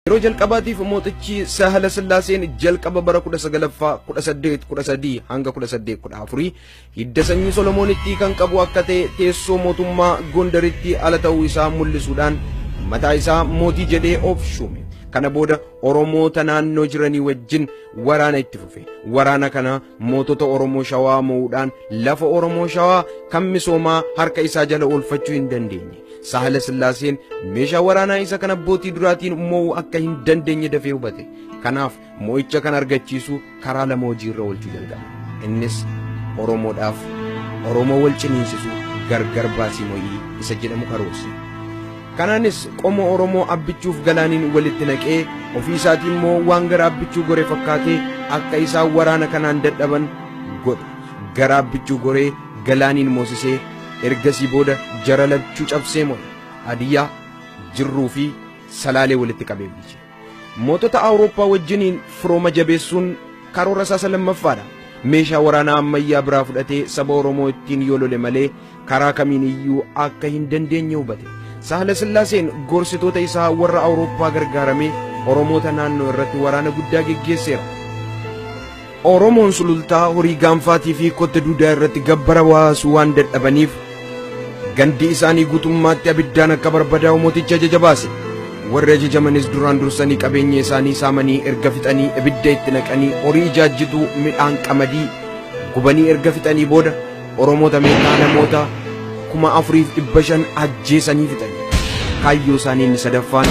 Yeroo jalqabaatiif mootichi Sahala Sillaaseen jalqaba bara 19ffaa 1813 hanga 1814 hidda sanyii Solomoonitti kan qabu akka ta'e teessoo mootummaa Gondaritti ala ta'uu isaa mul'isuudhaan mataa isaa mootii jedhee of shuume. Kana booda Oromoota naannoo jiranii wajjin waraana itti fufe. Waraana kana mootota Oromoo Shawaa mo'uudhaan lafa Oromoo Shawaa kan misoomaa harka isaa jala oolfachuu hin dandeenye. Sahala Sillaaseen meeshaa waraanaa isa kan abbootii duraatiin mo'uu akka hin dandeenye dafee hubate. Kanaaf mo'icha kan argachiisu karaa lama hojiirra oolchuu jalqabe. Innis Oromoodhaaf Oromoo wal ciniinsisu gargar baasii mo'ii isa jedhamu karoorse. Kanaanis qomoo Oromoo Abbichuuf Galaaniin walitti naqee ofii isaatii immoo waan gara Abbichuu goree fakkaatee akka isaan waraana kanaan dadhaban godhe. Gara Abbichuu goree Galaaniin moosisee ergasii booda jara lachuu cabsee mo'e. Hadiyyaa, Jirruu fi Salaalee walitti qabee bulche. Mootota Awurooppaa wajjiniin firooma jabeessuun karoora isaa isa lammaffaadha. Meeshaa waraanaa ammayyaa biraa fudhatee saba Oromoo ittiin yoo lole malee karaa kamiin iyyuu akka hin dandeenye hubate. Sahala Sillaaseen gorsitoota isaa warra Awurooppaa gargaaramee Oromoota naannoo irratti waraana guddaa geggeesseera. Oromoon Sulultaa horii gaanfaatii fi kotte duudaa irratti gabbara baasuu waan dadhabaniif gandi isaanii guutummaatti abiddaan akka barbadaa'u mootichi ajaja baase. Warri ajajamanis duraan dursanii qabeenya isaanii saamanii erga fixanii ibidda itti naqanii horii ijaajjituu midhaan qamadii gubanii erga fixanii booda Oromoota meeqaa namoota 4500 ajjeesanii fixanii. Kaayyoo isaanii inni sadaffaan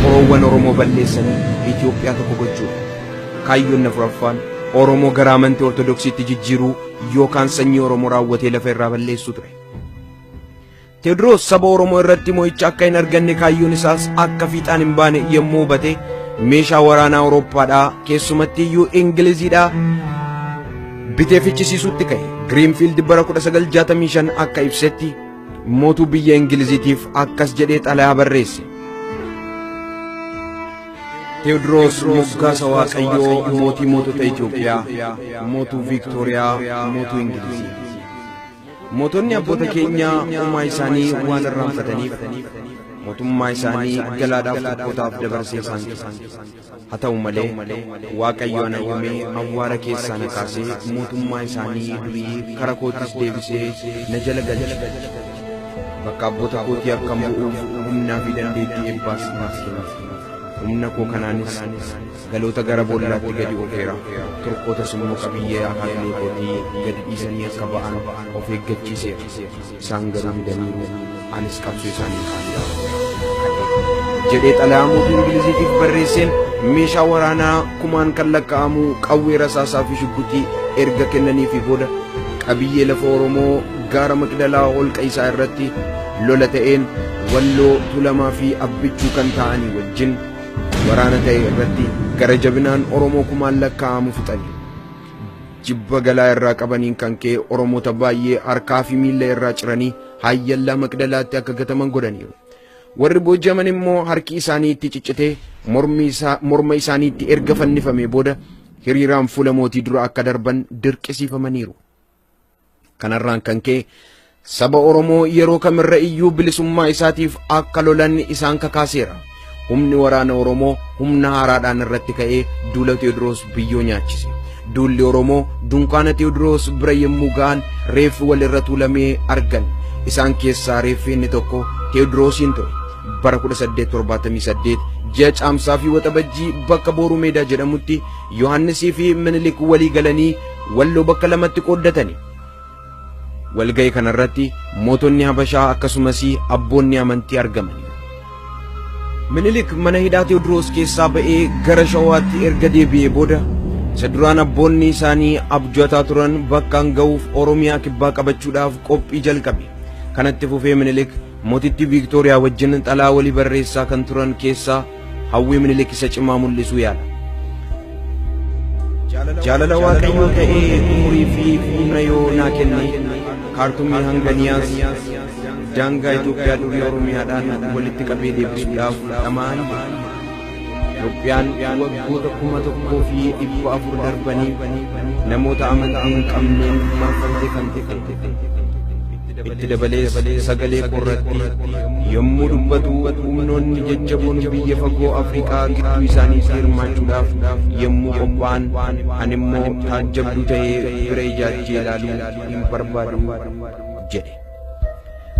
qoroowwan Oromoo balleessanii Itoophiyaa tokko gochuudha. Kaayyoon afuraffaan Oromoo gara amantii Ortodoksiitti jijjiiruu yookaan sanyii Oromoo raawwatee lafa irraa balleessuu ture. Teewodiroos saba Oromoo irratti mo'icha akka hin arganne kaayyoon isaas akka fiixaan hin baane yommuu hubate meeshaa waraanaa Awurooppaadhaa keessumatti iyyuu Ingiliziidhaa bitee fichisiisuutti ka'e. Giriinfiild bara 1965 akka ibsetti mootuu biyya Ingiliziitiif akkas jedhee xalayaa barreesse. Teewodiroos moggaasa Waaqayyoo mootii mootota Itoophiyaa, mootuu Viiktooriyaa, mootuu Ingilizii. Mootonni abboota keenyaa uumaa isaanii waan irraanfataniif mootummaa isaanii galaadhaaf Turkootaaf dabarsee isaan kenne. Haa ta'u malee Waaqayyo ana uumee awwaara keessaa na kaasee mootummaa isaanii durii kara koottis deebisee na jala galche. Bakka abboota kootii akkan bu'uuf humnaa fi dandeettii eebbaas naaf kenne. Humna koo kanaanis galoota gara boollaatti gadi oofeera. Turkootas immoo qabiyyee akaakilee kootii gadi dhiisanii akka ba'an of eeggachiiseera. Isaan garuu didaniiru, anis qabsoo isaanii kaaniidha. Jedhee xalayaa mootii Ingiliziitiif barreesseen meeshaa waraanaa kumaan kan lakkaa'amu qawwee rasaasaa fi shugguxii erga kennaniifi booda qabiyyee lafa Oromoo gaara Maqdalaa holqa isaa irratti lola ta'een Walloo, Tuulamaa fi Abbichuu kan ta'anii wajjin waraana ta'e irratti gara jabinaan Oromoo kumaan lakkaa'amu fixani. Jibba galaa irraa qabaniin kan ka'e Oromoota baay'ee harkaa fi miilla irraa ciranii hayyallaa Maqdalaatti akka gataman godhaniiru. Warri booji'aman immoo harki isaanii itti ciccitee morma isaaniitti erga fannifamee booda hiriiraan fuula mootii dura akka darban dirqisiifamaniiru. Kanarraan kan ka'e saba Oromoo yeroo kamirra iyyuu bilisummaa isaatiif akka lolan isaan kakaaseera. Humni waraana Oromoo humna haaraadhaan irratti ka'ee duula Teewodiroos biyyoo nyaachise. Duulli Oromoo dunkaana Teewodiroos bira yommuu ga'an reeffi wal irra tuulamee argan. Isaan keessaa reeffi inni tokko Teewodiroosiin ture. Bara 1878 ji'a Caamsaa fi Waxabajjii bakka Booruu Meedaa jedhamutti Yohaannisii fi Minilik walii galanii Walloo bakka lamatti qooddatani. Walga'ii kanarratti mootonni Habashaa akkasumas abboonni amantii argamaniiru. Minilik mana hidhaa Teewodiroos keessaa ba'ee gara Shawaatti erga deebi'ee booda isa duraan abboonni isaanii abju'ataa turan bakkaan ga'uuf Oromiyaa kibbaa qabachuudhaaf qophii jalqabe. Kanatti fufee Minilik mootittii Viiktooriyaa wajjin xalaa walii barreessaa kan turan keessaa hawwii Minilik isa cimaa mul'isuu yaala. Jaalala Waaqayyoo ta'ee umurii fi humna yoo naa kenne Kaartumii hanga Niyaas daangaa Itoophiyaa durii Oromiyaadhaan walitti qabee deebisuudhaaf dhama'an jira. Itoophiyaan waggoota 1400 darbanii namoota amantii hin qabneen marfamtee kan turte. Itti dabalees sagalee qorratti yommuu dubbatu humnoonni jajjaboon biyya fagoo Afrikaa gidduu isaaniitti hirmaachuudhaaf yommuu qophaa'an ani immoo taajjabduu ta'ee bira ijaajjee ilaaluu hin barbaadu jedhe.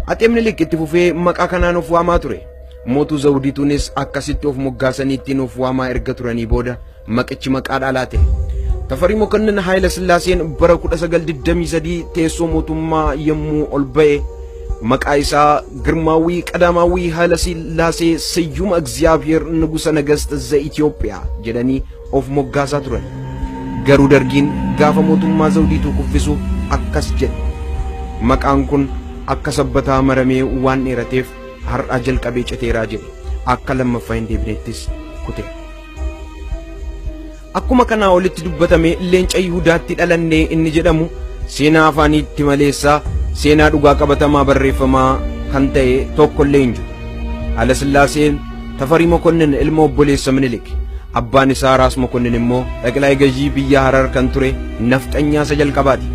Axee Minilik itti fufee maqaa kanaan of waamaa ture. Mootuu Zawudituunis akkasitti of moggaasanii ittiin of waamaa erga turanii booda maqichi maqaa dhaalaa ta'e. Tafarii Mokonnin Haayila Sillaaseen bara 1923 teessoo mootummaa yommuu ol ba'e maqaa isaa Girmaawwii Qadaamaawwii Haayila Sillaasee Siyyuma Egziyaabiheer Nugusa Nagast ze Itoophiyaa jedhanii of moggaasaa turan. Garuu Dargiin gaafa mootummaa Zawudiituu kuffisu akkas jedhe. Maqaan kun akka sabbataa maramee waan dheerateef har'aa jalqabee citeeraa jedhe. Akka lammaffaa hin deebinettis kute. Akkuma kanaa olitti dubbatame leenca Yihudaatti dhalannee inni jedhamu seenaa afaaniitti maleessaa seenaa dhugaa qabatamaa barreeffamaa kan ta'e tokko illee hin jiru. Haayila Sillaaseen Tafarii Mokonnin ilma obboleessa Minilik. Abbaan isaa Raas Mokonnin immoo xaqilaa gajii biyya Harar kan ture nafxanyaa isa jalqabaati.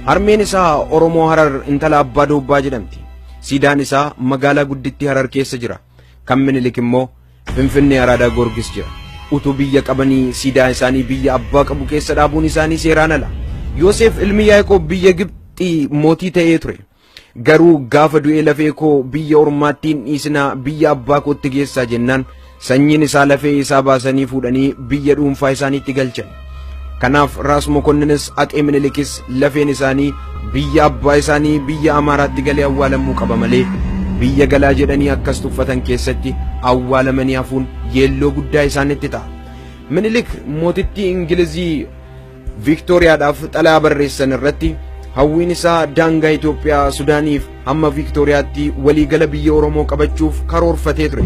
Harmeen isaa Oromoo Harar intala Abbaa Doobbaa jedhamti. Siidaan isaa magaalaa guddittii Harar keessa jira. Kan Minilik immoo Finfinnee Araadaa Goorgis jira. Utuu biyya qabanii siidaa isaanii biyya abbaa qabu keessa dhaabuun isaanii seeraan ala. Yoosef ilmi Yaaqoob biyya Gibxii mootii ta'ee ture. Garuu gaafa du'ee lafee koo biyya ormaatti hin dhiisinaa biyya abbaa kootti geessaa jennaan sanyiin isaa lafee isaa baasanii fuudhanii biyya dhuunfaa isaaniitti galchan. Kanaaf Raas Mokonninis Axee Minilikis lafeen isaanii biyya abbaa isaanii biyya Amaaraatti galee awwaalamuu qaba malee biyya galaa jedhanii akkas tuffatan keessatti awwaalamanii hafuun yeelloo guddaa isaanitti ta'a. Minilik mootittii Ingilizii Viiktooriyaadhaaf xalayaa barreessan irratti hawwiin isaa daangaa Itoophiyaa Sudaaniif hamma Viiktooriyaatti waliigala biyya Oromoo qabachuuf karoorfatee ture.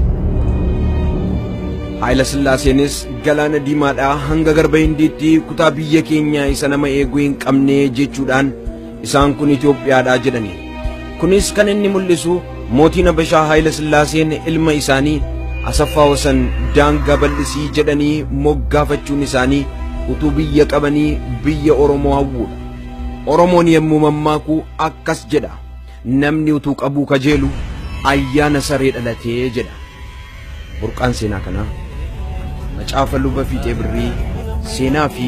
Haayila Sillaaseenis galaana diimaadhaa hanga garba Hindiitti kutaa biyya keenyaa isa nama eeguu hin qabne jechuudhaan isaan kun Itoophiyaadha jedhani. Kunis kan inni mul'isu mootiin Habashaa Haayila Sillaaseen ilma isaanii Asaffaa Wasan daangaa bal'isii jedhanii moggaafachuun isaanii utuu biyya qabanii biyya Oromoo hawwuudha. Oromoon yommuu mammaaku akkas jedha. Namni utuu qabuu kajeelu ayyaana saree dhalatee jedha. Burqaan seenaa kanaa macaafa luba Fiixee Birrii seenaa fi.